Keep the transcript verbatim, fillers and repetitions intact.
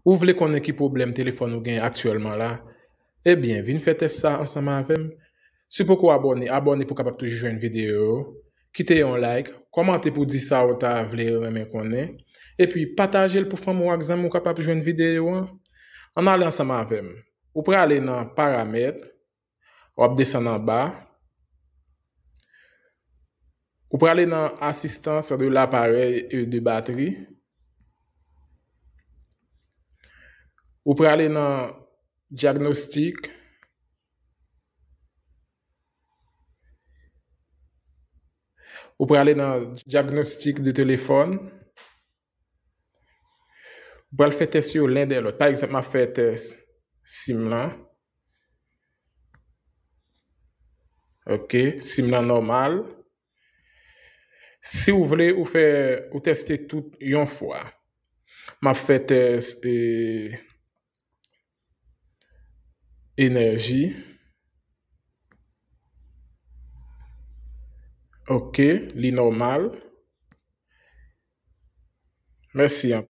Ou vle konnen ki pwoblèm telefòn ou gen aktyèlman la? Ebyen, vin fè tès sa ansanm avè m. Si w poko abòne, abòne pou w kapab toujou jwenn videyo yo. Kite yon like, kòmante pou di sa w ta vle renmen konnen. Epi pataje l pou fanmi w ak zanmi w kapab jwenn videyo an. Ann ale ansanm avè m. Ou prale nan paramèt, w ap desann anba. Ou prale nan assistance de l'appareil et de batterie. Ou prale nan diagnostic. Ou prale nan diagnostic de téléphone. Ou pral fè tès yo len dèyè lòt. Pa egzanp, m ap fè tès sim lan. Ok, sim lan nòmal. Si w vle, ou fè, ou tèste tout yon fwa. M ap fè tès e, enèji. Ok, li nòmal. Mèsi anpil.